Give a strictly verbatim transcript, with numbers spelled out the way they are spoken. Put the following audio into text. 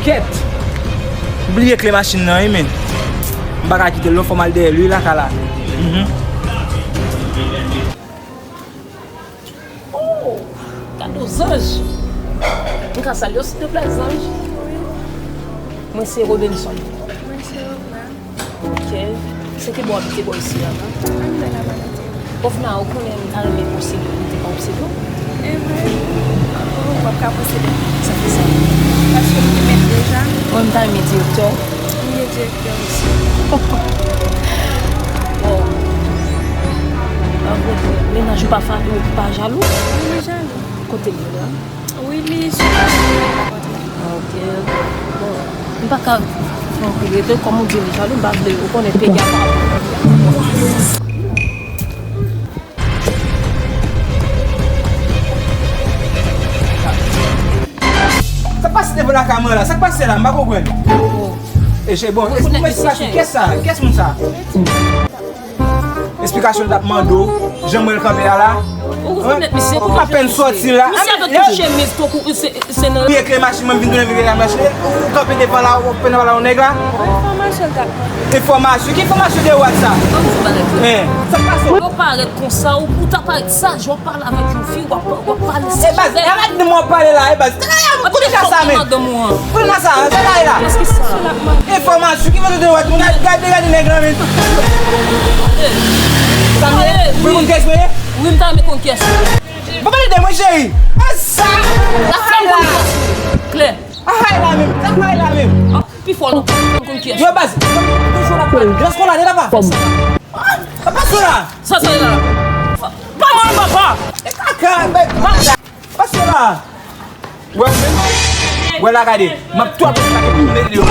Kèt! M bliye kle machin nan, wi, men. M pa ka kite l non, fò m al dèyè l, wi, lakay la. Mhm. Oh! Gade yon zanj! M ka salye w, silvouplè, zanj? Mwen se Robinson. Mwen se Roma. Ok. Se ki bò w abite bò isi a, non? Ann nan la Valentino. Bon, Fina, ou konnen m ta renmen posede, ou te ka posede w? E vre? Ou p ap ka posede m. Sa fè sa? Paske m gen mèt deja. Mwen, m ta renmen direktè w. M gen direktè isi. Bon. An gwo, mennaj ou pa fa-, ou pa jalou? Wi, li jalou. Kote l ye la? Wi, li sou. Ok. Bon, m pa ka fè anpil rete, kòm ou di li jalou, m pa vle, ou konnen peyi a pa bon. Sa k pase devan lakay mwen la? Sa k pase la? M pa konprann. E se bon, mwen se pa ki, kiyès sa? Kiyès moun sa? Esplikasyon l t ap mande w, jan m wè l kanpe a la. Ou rekonèt misye? Apèn sòti la. Misye avèk yon chemiz tankou se, se nan. Li ekle machin, mwen vin tounen vin ekle machin. Ou kanpe devan la, ou pè nan pale yon nèg la. Enfòmasyon l t ap mande. Enfòmasyon? Ki enfòmasyon de whatsapp? Ban m di w bagay. Hein, sa k pase? Yo parèt konsa, ou, ou ta parèt saj, w ap pale avèk yon fi, w ap, w ap pale sijè. E baz, e baz, di mwen w ap pale la, e baz. Kote sa sa men? Kote sa sa, sa la ye la? Enfòmasyon, ki foto de wè? Gade, gade, gade nèg la men. Sa m ye? Mwen konn kiyès mwen ye? Wi, m ta renmen konn kiyès ou ye. Bon, pale de mwen, cheri. A sa! Klè. A hay la menm, a hay la menm. Pi fò lontan, m konn kiyès. Yo baz, toujou la pale. Gras konn la de la pa. Papa sou la. Sa sa la. Pa mal papa. E kaka, men. Pase la. Wè, wè la gade. M ap tou ap lage pou mete yo.